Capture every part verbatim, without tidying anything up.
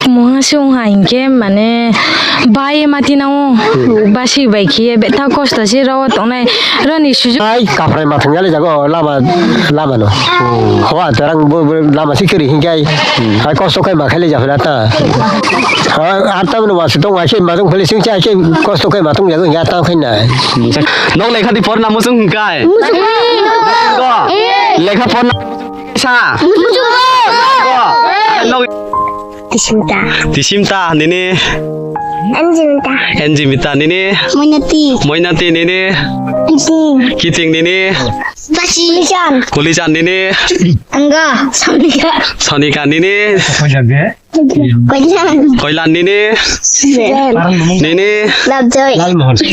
Muha se wngha hinkhe mane bai mati nango basi bai khiye betha kosto se ro tongnai roni sujuk. Ai kaprai mathang yale jago lama lama no. Hoa terang bo bo lama sikiri hinkai. Ai kosto kai ma khale jafela ta. Ai ata no wasu tong ai se matung phele sing cha ai se kosto kai matung jago ya ta khaina. Nok lekha di porna musung hinkai. Lekha porna sa. Nok Tisimta. Tisimta nini. Anjimita. Anjimita nini. Moinati. Moinati nini. Kiting. Kiting nini. Basi. Kulichan. Kulichan nini. Angga. Sonika. Sonika nini. Koilan. Koilan nini. Sen. Nini. Labjoi.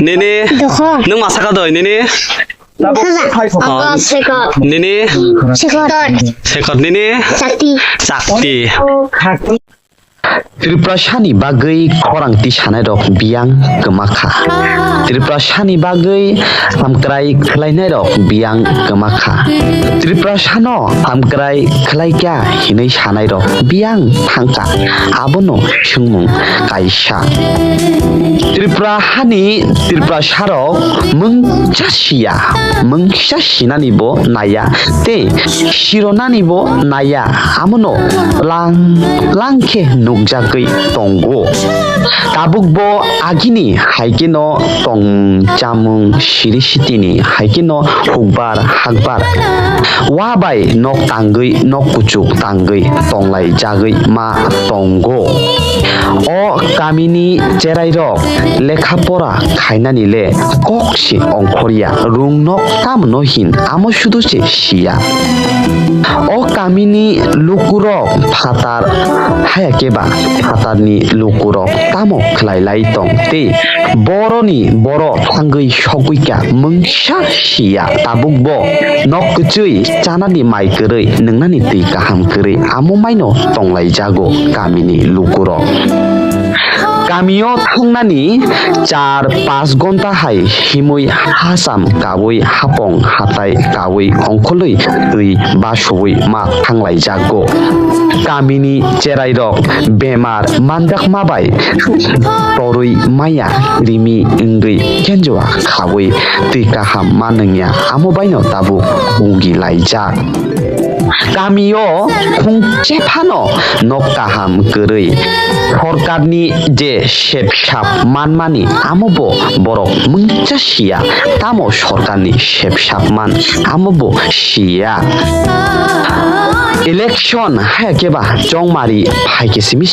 Nini. Dokho. Nung masaka doi nini. Dokho. Angga. Sekot. Nini. Sekot. Sekot nini. Sakti. Sakti. Tripurasani bagwi khorang tisanairok biyang kwmakha. Tripurasani bagwi hamkrai khlainairok biyang kwmakha. Tripurasano hamkrai khlaikha hinwi sanairok biyang thangkha. Abono swngmung kaisa. Tripura hani Tripurasarok mungsa siya, mungsa sinanibo naiya, tei sironanibo naiya, amono lang lang khe nukjagwi tongo. Tabukbo agini hai kheno tongmung chamung siri sitini hai kheno hukbar hakbar wa bai nok tangwi nok kuchuk tangwi tonglaijagwi ma tongo. O kamini cherairok lekha pora khainani le kok se ongkhorya, rung nok tamo no hin amo sudu se siya. O kamini lukurok phatar haya keba phatarni lukurok tamo khlai lai tong tei boroni boro thangwi sogwi kha mungsa siya. Tabuk bo nok kwchwi chanani mai kwrwi, nwngnani twi kaham kwrwi amo maino tonglai jago kamini lukurok. Kamio thangnani char pash gonta hai himwi hacham kawi hapong hatai kawi ongkhorwi twi basowi ma thanglai jago. Kamini cherairok bemar manjakma bai torwi maya rimi wngwi kenjoa khawi twi kaham ma nungya amo baino tabuk ugi laijak. Kamio khungche phano nok kaham kwrwi sorkarni je sepsap manmani amo bo borok mungsa siya, tamo sorkarni sepsap man amo bo siya. Election haya keba chongmari phaikhe simi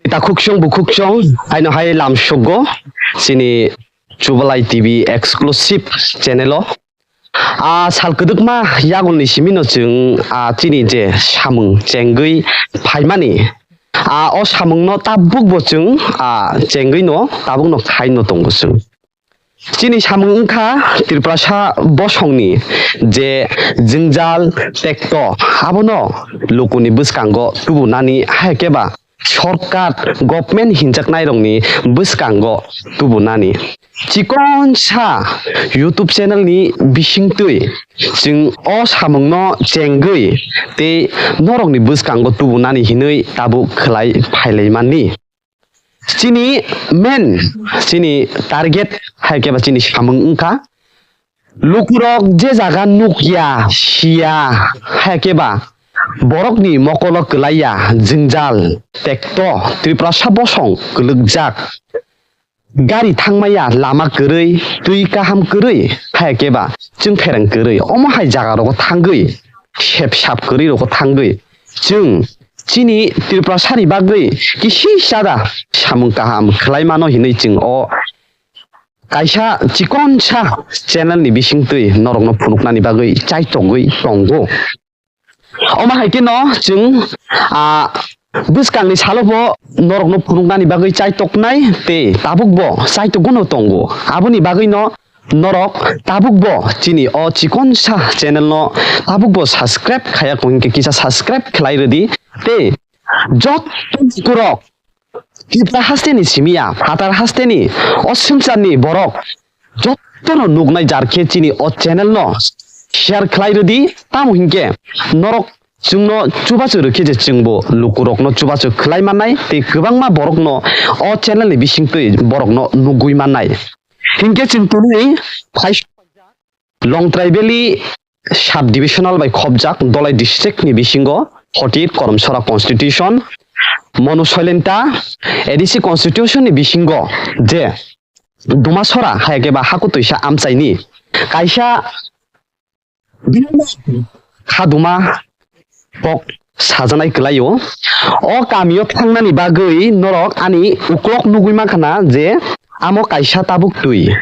Takhuk chwng bukhuk chwng, aino hai lam sugo chini Chubalai T V exclusive channel o. A sal kwdwkma yagulni simi no chwng, a chini je samung chengwi phaimani, a o samung no tabuk bo chwng, a chengwi no tabuk no khai no tongo chwng. Chini samung wngkha Tiprasa bosongni je jwngjal tekto, abono lukuni bwskango tubunani, hai khe ba sorkar, government hinjaknairokni bwskango tubunani. Chikonsa YouTube channel ni bisingtwi chwng o samungno chengwi tei norokni bwskango tubunani hinwi tabuk khlai phailaimani. Chini main, chini target hai khe ba chini samung wngkha, lukurok je jaga nukya, siya, hai khe ba borokni mokolo kwlaiya, jwngjal, tekto, Tiprasa bosong kwlwkjak, gari thangmaya, lama kwrwi, twi kaham kwrwi, hai khe ba chwng phereng kwrwi, omo hai jaga rogo thangwi, sep sap kwrwi rogo thangwi, chwng chini Tiprasani bagwi kisi chada samung kaham khlai mano hinwi chwng o kaisa chikonsa channel ni bisingtwi norokno phunuknani bagwi chaitogwi tongo. Omo hai kheno chwng, ah, bwskangni salo bo norokno phunuknani bagwi chaitoknai tei tabuk bo chaitogwno tongo. Aboni bagwino norok tabuk bo chini o chikonsa channel no tabuk bo subscribe khaya kho hinkhe kisa subscribe khlai rwdi tei joto lukurok Tipra hasteni simiya, phatar hasteni o swngcharni borok jotono nuknai jar khe chini o channel no share khlai rwdi, tamo hinkhe norok chwngno chubachu rwkhe je chwngbo lukurokno chubachu khwlai mannai tei kwbangma borokno o channel ni bisingtwi borokno nugwi mannai. Hinkhe chwng tini phai Longtrai Valley sub divisional bai khopjak Dholai district ni bisingo forty eight Koromsora constitution, Monu Soilenta A D C constitution ni bisingo je Dumasora hai khe ba hakutwisa amchaini kaisa Khaduma kok sajaknai kwlaio. O kamio thangnani bagwi norok ani uklok nugwi mankha na je amo kaisa tabuk twi.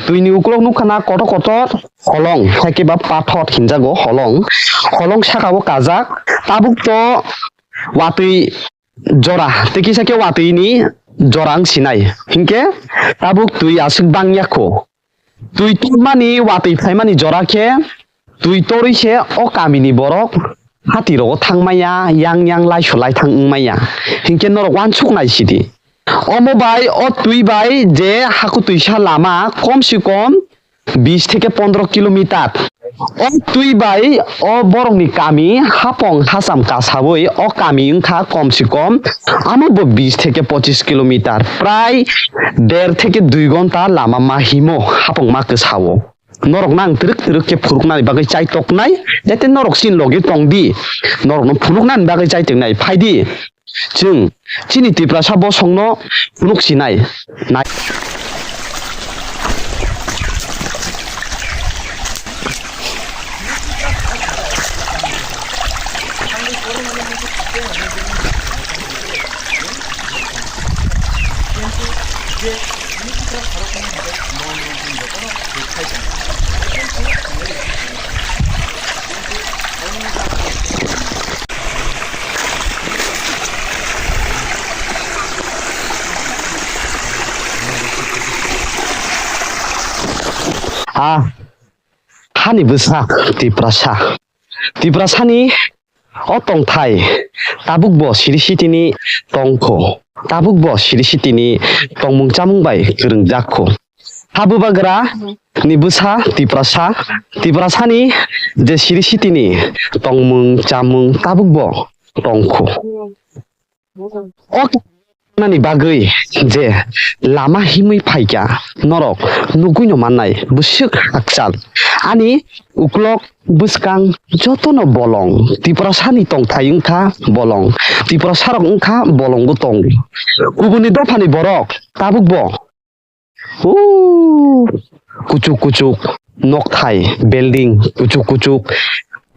Twini uklok nukha na kotor kotor holong, hai khe ba pathor hinjago holong. Holong saka o kajak tabuk to watwi jora, tei kisa khe watwini jora wng sinai. Hinkhe tabuk twi aswk bang ya kho. Twi tormani watwi phaimani jora khe twi torwi se o kamini borok hatirogo thang maya, yang yang laisu laithang wng maya. Hinkhe norok uansuk nai sidi. Omo bai o twi bai je hakutwisa lama kom se kom bis theke pondro kilometer. O twi bai o borokni kami hapong hacham kasawi o kami wngkha kom se kom amo bo bis theke pochis kilometer, prai der theke dui gonta lama ma himo hapong ma kwsao. Norok nang twrwk twrwk khe phuruknani bagwi chai toknai, jate norok chini logi tongdi, norokno phunuknani bagwi chai tongnai, phaidi. Chwng chini Tiprasa bosongno phunuk sinai. Nai- Ah, hani bwsa Tiprasa. Tiprasani o tongthai tabukbo siri sitini tongkho. Tabukbo siri sitini tongmung chamung bai kwrwngjakho. Ha bubagra ni bwsa Tiprasa, Tiprasani je siri sitini tongmung chamung tabukbo tongkho. O nani bagwi je lama himwi phaikha, norok nugwino mannai bwswk hakchal. Ani uklok bwskang jotono bolong, Tiprasani tongthai wngkha bolong, Tiprasarok wngkha bolongbo tongo. Kubuni dophani borok tabukbo O kuchuk kuchuk nokthai, building kuchuk kuchuk,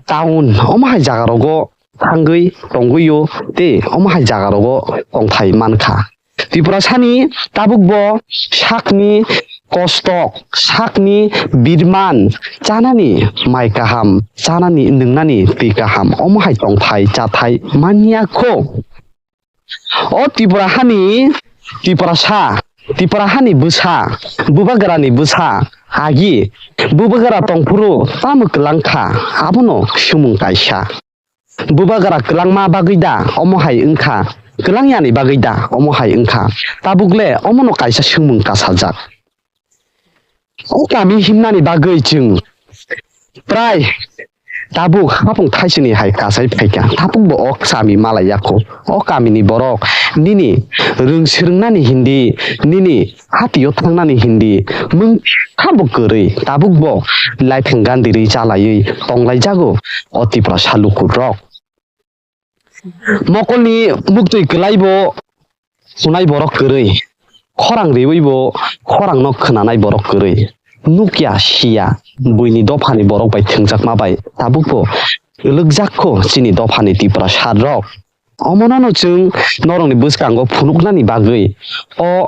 town, omo hai jaga rogo thangwi tongwi o, tei omo hai jaga rogo tongthai mankha. Tiprasani tabukbo sakni kostok, sakni birman, chanani mai kaham, chanani nwngnani twi kaham, omo hai tongthai chathai manya kho. O Tripura hani Tiprasa, Tripura hani bwsa, bubagrani bwsa, agi bubagra tongphuru tamo kwlangkha, abono sumung kaisa. Bubagra kwlangma bagwi da omo hai wngkha, kwlangyani bagwi da omo hai wngkha, tabukle omono kaisa sumung kasajak. O kami himnani bagwi chwng prai tabuk hapung thaisini hai kasai phaikha, tabukbo o kami malai yakho. O kamini borok nini rwng swrwngnani hindi, nini hatio thangnani hindi mung khabo kwrwi, tabukbo laithang gandirwi chalaiwi tonglaijago o Tiprasa lukurok. Mokolni muktwi kwlaibo hwnai borok kwrwi, khorang riwibo khorangno khwnanai borok kwrwi. Nukya siya, buini dophani borok bai thwngjakma bai tabukbo kwlwkjak kho chini dophani Tiprasa rok. Omonono chwng norokni bwskango phunuknani bagwi o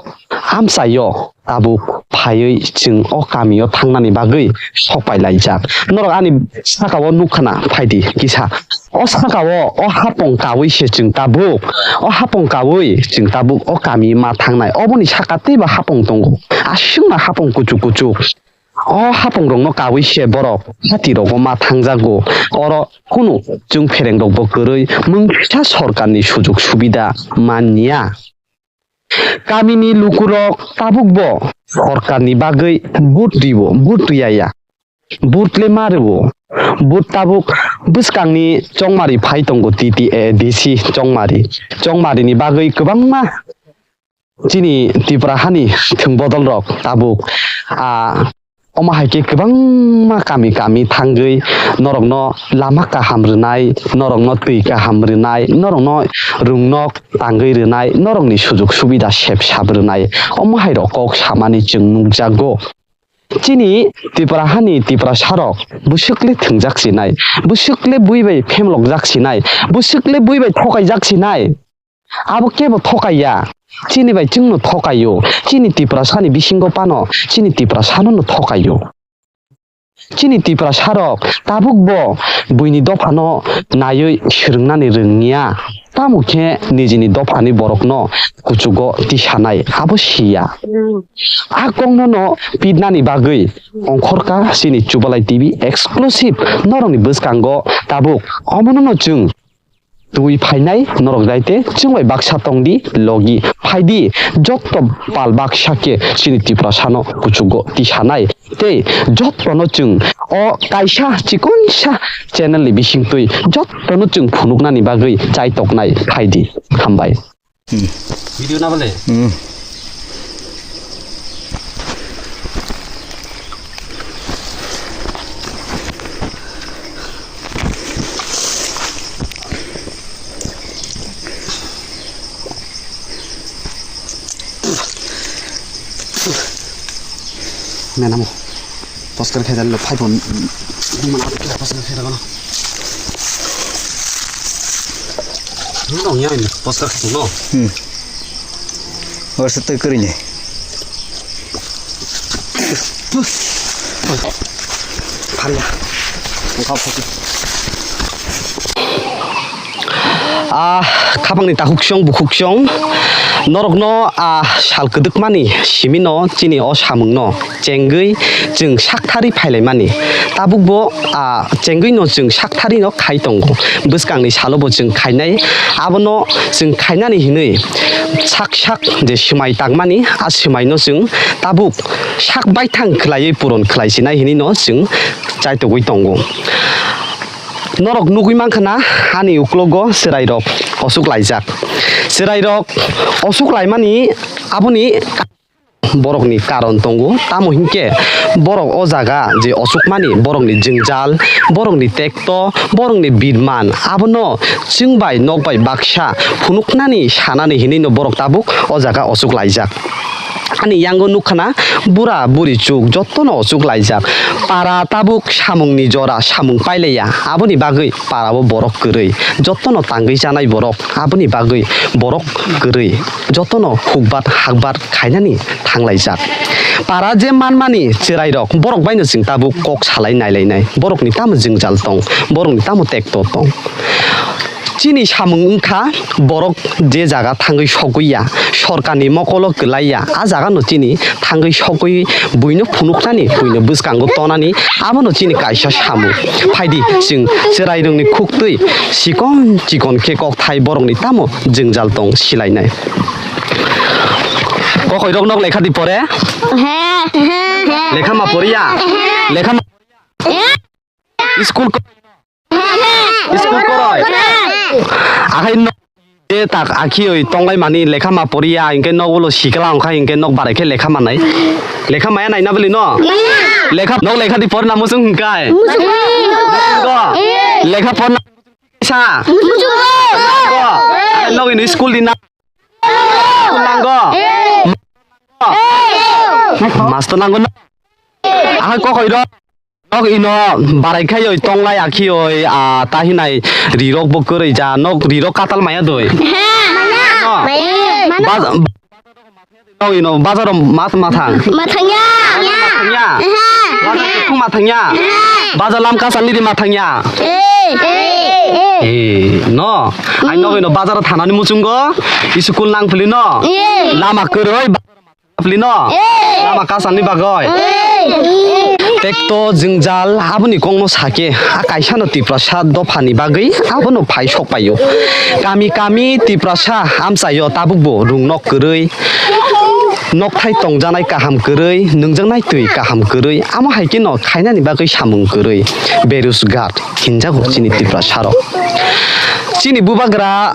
amchaio tabuk phaiwi chwng o kamio thangnani bagwi sok pai laijak. Norok ani saka o nukha na, phaidi kisa. O saka o, o hapong kawi se chwng tabuk, o hapong kawi chwng tabuk o kami ma thangnai. Oboni saka teibo hapong tongo. Aswkma hapong kuchuk kuchuk. O hapong rokno kawi se borok hati rogo ma thangjago. Oro kunu chwng phereng rokbo kwrwi mungsa sorkarni sujuk subida manya. Kamini lukurok tabukbo sorkarni bagwi vote rwo, vote rwya ya. Vote le ma rwo. Vote tabuk Bwskangni chongmari phai tongo T T A D C chongmari. Chongmarini bagwi kwbangma chini Tripura hani thwng bodolrok tabuk, ah, omo hai khe kwbangma kami kami thangwi norokno lama kaham rwnai, norokno twi kaham rwnai, norokno rwngnok tangwi rwnai, norokni sujuk subida sep sap rwnai, omo hai rok kok samani chwng nukjago. Chini Tripura hani Tiprasarok bwswk le thwngjak sinai, bwswk le bui bai phemlokjak sinai, bwswk le bui bai thokaijak sinai. Abo kebo thokaiya. Chini bai chwngno thokaio. Chini Tiprasani bisingo phano chini Tiprasano no thokaio. Chini Tiprasarok tabukbo buini dophano naiwi swrwngnani rwngya. Tamo khe nijini dophani borokno kuchugo tisanai abo siya. A kokno no pitnani bagwi ongkhorkha chini Chubalai T V exclusive norokni bwskango tabuk. Omono no chwng twi phainai norok daite chwng bai baksa tongdi logi phaidi jotto pal baksa khe chini Tiprasano kuchugo tisanai tei jottono chwng o kaisa chikonsa channel ni bisingtwi jottono chwng phunuknani bagwi chaitoknai phaidi. Hambai. Hmm. Video na bole? Hmm. Menamo. Poster khe dalo, phai bon. Mana poster khe dalo. Nung dong ya ini, poster khe dalo. Hmm. Oro se twi kwrwini. Pharia. Wngkha photo. Ah, khapangni takhuksong bukhuksong norokno, ah, sal kwdwkmani simino chini o samungno chengwi chwng sakthari phailaimani. Tabukbo, ah, chengwino chwng sakthari no khai tongo. Bwskangni salobo chwng khainai. Abono chwng khainani hinwi sak sak je swmai tangmani, a swmaino chwng tabuk sak baithang khwlaiwi puron khwlaisinai hinwi no chwng chaitogwi tongo. Norok nugwi mankha na, ani uklogo chwrairok osuk laijak. Chwrairok osuk laimani aboni borokni karon tongo, tamo hinkhe borok o jaga je osukmani, borokni jwngjal, borokni tekto, borokni bidman, abono chwng bai nok bai baksa phunuknani sanani hinwi no borok tabuk o jaga osuk laijak. Ani yango nukha na, bura buri chuk jottono osuk laijak. Para tabuk samungni jora samung pailaiya, aboni bagwi parao borok kwrwi, jottono tangwi chanai borok, aboni bagwi borok kwrwi. Jotono hukbat hakbat khainani thanglaijak. Para je manmani chwrairok, borok baino chwng tabuk kok salai nailainai. Borokni tamo jwngjal tong, borokni tamo tekto tong. Chini samung wngkha, borok je jaga thangwi sogwi ya, sorkarni mokolo kwlai ya, a jagano chini thangwi sogwi buino phunuknani, buino bwskango tonani, abono chini kaisa samung. Phaidi, chwng chwrairokni khuktwi chikon chikon khe kokthai borokni tamo jwngjal tong silainai. Kokoirok nok lekha di pore? He. Lekha ma poriya? Lekha ma. He. School ko-, school koroi? Akhai nok je tak akhioi tonglai mani lekha ma poriya, hinkhe nok ulo sikla wngkha, hinkhe nok barai khe lekha manai. Lekha maya naina bwli no? Lekha, nok lekha di porna muchung hwnkai? Muchungo. Lekha porna sa? Muchungo. Nok ini school di na? School nango? Master nango na? Aha kokoi rok. Nok ino barai khai oi tonglai akhi oi, ah, tahinai rirok bo kwrwi ja, nok rirok katal maya doi. He. No. Maya. Baz-, nok ino bazaro mat mathang. Mathangya. Mathangya. He. Bazar kuthung mathangya. He. Bazar lam kasal nidi mathangya. Eh. Eh. Eh, no. Ai nok ino bazaro thanani muchungo school nang phili no. Eh. Lama kwrwi. Plino? Eh. Lama kasalni bagwi? Eh. Tekto jwngjal aboni kokno sake, a kaisano Tiprasa dophani bagwi abono phai sok paio. Kami kami Tiprasa amchaio tabukbo rwngnok kwrwi. nokthai tongjaknai kaham kwrwi, nwngjaknai twi kaham kwrwi, amo hai kheno khainani bagwi samung kwrwi, berujgar hinjago chini Tiprasarok. Chini bubagra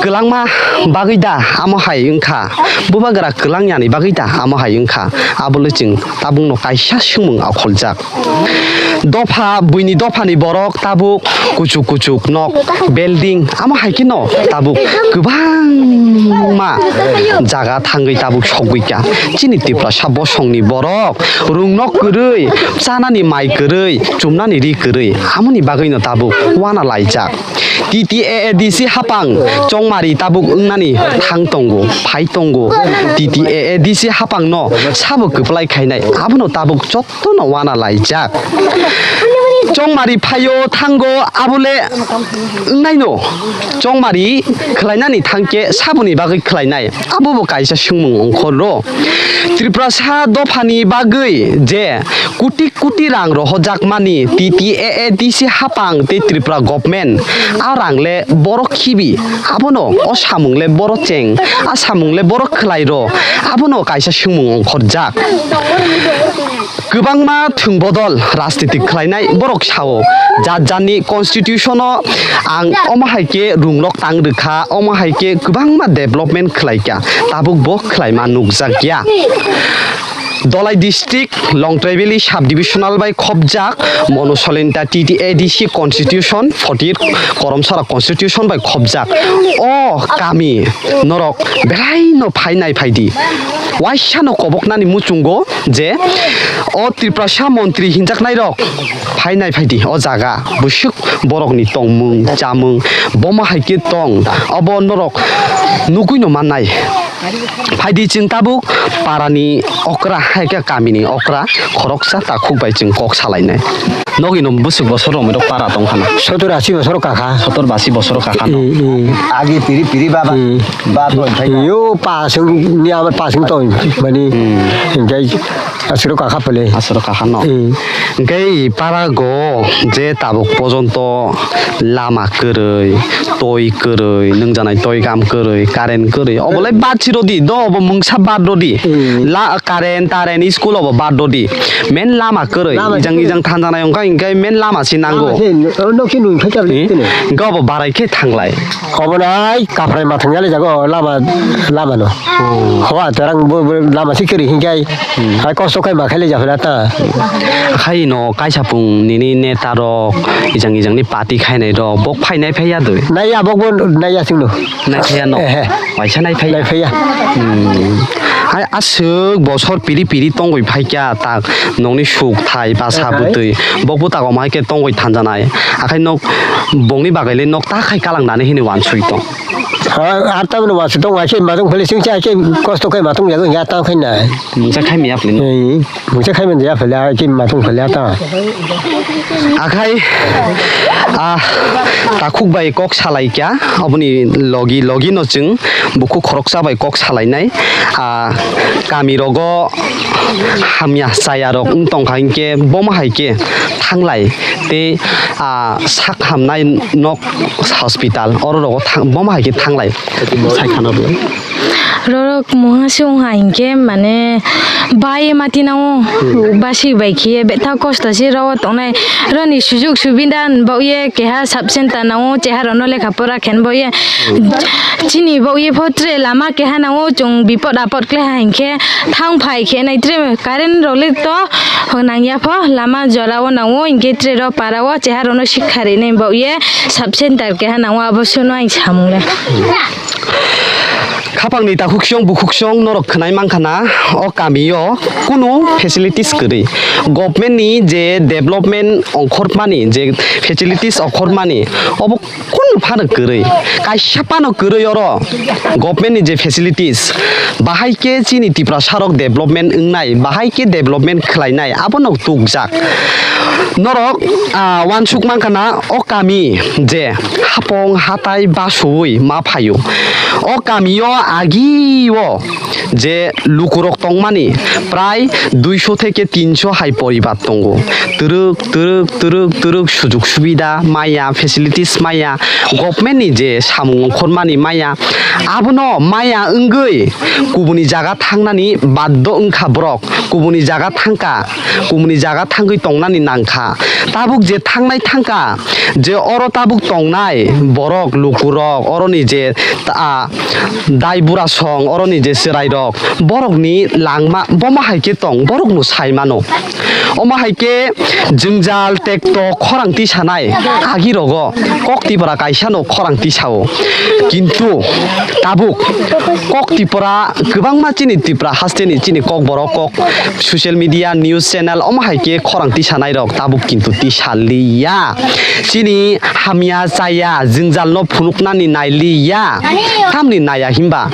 kwlangma bagwi da amo hai wngkha, bubagra kwlangyani bagwi da amo hai wngkha, abole chwng tabukno kaisa swngmung aokholjak. Dopha, buini dophani borok tabuk kuchuk kuchuk nok, building, amo hai kheno tabuk kwbangma jaga thangwi tabuk sogwi kha. Chini Tiprasa bosongni borok rung nok kwrwi, chanani mai kwrwi, chumnani ri kwrwi, amoni bagwino tabuk wana laijak. T T A A D C hapang chongmari tabuk wngnani thang tongo, phai tongo. T T A A D C hapangno sabo kwplai khainai, abono tabuk jottono wana laijak. Chongmari phaio thango, abole wngnaino chongmari khlainani thangkhe saboni bagwi khlainai? Abobo kaisa swngmung ongkhor rw. Tiprasa dophani bagwi je kuti kuti rang rohojakmani T T A A D C hapang tei Tripura government, a rang le borok khibi, abono o samung le borok cheng, a samung le borok khlai rw, abono kaisa swngmung ongkhorjak. Kwbangma thwng bodol rajniti khlainai borok sao, jat jatni constitution o ang omo hai khe rungrok tang rwkha, omo hai khe kwbangma development khlaikha, tabuk bo khlaima nukjakya. Dholai district Longtraibili subdivisional bai khopjak Monosolenta T T A D C constitution, forty eight Koromsara constitution bai khopjak. O kami norok belai no phainai phaidi. Waisa no koboknani muchungo je o Tiprasa montri hinjaknai rok phainai phaidi o jaga, bwswk borokni tongmung chamung bomo hai khe tong, obo norok nugui no mannai. Phaidi chwng tabuk parani okra hai khe kamini okra khoroksa takhuk bai chwng kok salainai. Nogino bwswk bosor romwi rok para tongkhana. Sotor asi bosor kakha. Sotor basi bosor kakha no. Hmm, hmm. Agi piri piri baba. Hmm. Baba thai. Yo pasung ni ama pasung tong mani. Hmm. Engai asuro kakha pele. Asuro kakha no. Hmm. Engai para go je tabuk pojonto lama kwrwi, toi kwrwi, nwngjanai toi kam kwrwi, current kwrwi. Obolai bad si rodi do, obo mungsa bad rodi. Hmm. La current, current, school obo bad rodi. Men lama kwrwi, lama ijang kwrwi. Ijang thanjanai wngkha, hinkhe men lama si nango. Lama se, o nok se nung thai chabli. Hmm? Tene. Hinkhe obo barai khe thanglai. Obo nai kaphrai mathang yali jago lama, lama no. Oh. Hoa terang bo, bo lama si kwrwi hinkhe. Hmm. Hai kosto khai ma khaile japhela ta. Khai no kaisa pung nini neta rok, ijang ijang ni party khainai rok, bok phainai phaiya doi. Nai ya bok bo nai ya singno. Nai phaiya no. Ehe. Waisa nai phaiya. Nai phaiya. Hmm. Hai aswk bosor piri piri tongwi phaikya tak nokni suk thai basa bwtwi. Bok bwtago mai khe tongwi thanjanai. Akhai nok bongni bagwi le nok ta khai kalang nani hini wansui tong. Ha, ar tamni wansui tong, akhai matung phele singcha, akhai kosto khai matung jago, ya ta khai na. Mungsa khai miya phele no. Ei, mungsa khai manja phele, akhai matung phele ta. Akhai, ah, takhuk bai kok salai kya, oboni logi, logi no chwng bukhuk khoroksa bai kok salainai. Ah, kami rogo hamya chaya rok wng tongkha hinkhe bomo hai khe thanglai tei, ah, sak hamnai nok hospital oro rogo thang-, bomo hai khe thanglai. Sai khana bo. Rorok muha se wngha hinkhe mane bai mati nango basi bai khiye betha kosto se rogo tongnai roni sujuk subida bauye keha sub center nango cheha rono lekha pora khen bauye. Chini bauye pho tre lama keha nango chwng bipot apot kle ha hinkhe thang phai khe nai tre current rok le to nangya pho lama jora o nango hinkhe tre ro para o cheha rono sikha rinai bauye sub center keha nango abo suno ang samung le. Khapangni takhuksong bukhuksong norok khwnai mankha na o kamio kunu facilities kwrwi. Government ni je development ongkhormani je facilities ongkhormani obo kunu phano kwrwi. Kaisa phano kwrwi oro government ni je facilities bahai khe chini Tiprasa rok development wngnai, bahai khe development khlainai abono tukjak. Norok, ah, wansuk mankha na o kami je hapong hatai basuwi ma phaio. O kamio agio je lukurok tongmani prai duisho theke tinsho hai poribar tongo. Twrwk, twrwk, twrwk, twrwk sujug subida maya, facilities maya, government ni je samung ongkhormani maya, abono maya wngwi kubuni jaga thangnani baddo wngkha borok, kubuni jaga thangkha, kubuni jaga thangwi tongnani nangkha. Tabuk je thangnai thangkha, je oro tabuk tongnai borok, lukurok, oroni je ta-, dai burasong, oroni je chwrairok, borokni langma bomo hai khe tong, borokno sai mano. Omo hai khe jwngjal tekto khorang tisanai agirogo kok Tipra kaisano khorang tisao. Kintu tabuk kok Tipra kwbangma chini Tipra hasteni chini kokborok kok social media, news channel, omo hai khe khorang tisanairok tabuk kintu tisaliya. Chini hamya chaya jwngjalno phunuknani nailiya. Tamni naya himba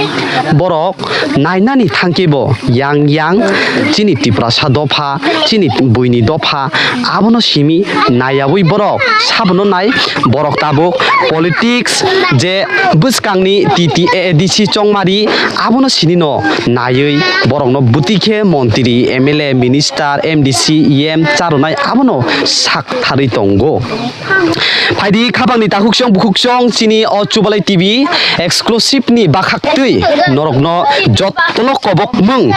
borok nainani thangkhe bo yang yang chini Tiprasa dopha, chini buini dopha, abono simi nayawi borok sabono nai. Borok tabuk politics je bwskangni T T A A D C chongmari, abono sinino naiwi borokno bwtwi khe montri, M L A, minister, M D C, E M charonai abono sak tharwi tongo. Phaidi khabangni takhuksong bukhuksong chini o Chubalai T V exclusive ni bakhaktwi norokno jotono kobokmung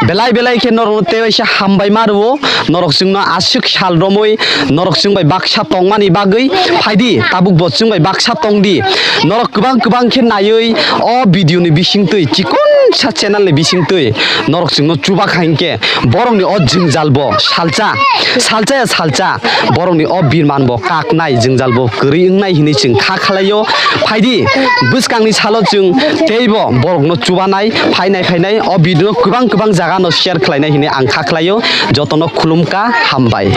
belai belai khe norokno tewaisa hambai ma rwo. Norok chwngno aswk sal romwi norok chwng bai baksa tongmani bagwi phaidi, tabuk bo chwng bai baksa tongdi. Norok kwbang kwbang khe naiwi o video ni bisingtwi, chikonsa channel ni bisingtwi norok chwngno chuba kha hinkhe borokni o jwngjal bo salcha, salcha ya salcha, borokni o birman bo kaknai, jwngjal bo kwrwi wngnai hinwi chwng kha khlaio. Phaidi, bwskangni salo chwng teibo borokno chubanai, phainai phainai o video no kwbang kwbang jaga no share khlainai hinwi ang kha khlaio. Jotono khulumkha, hambai.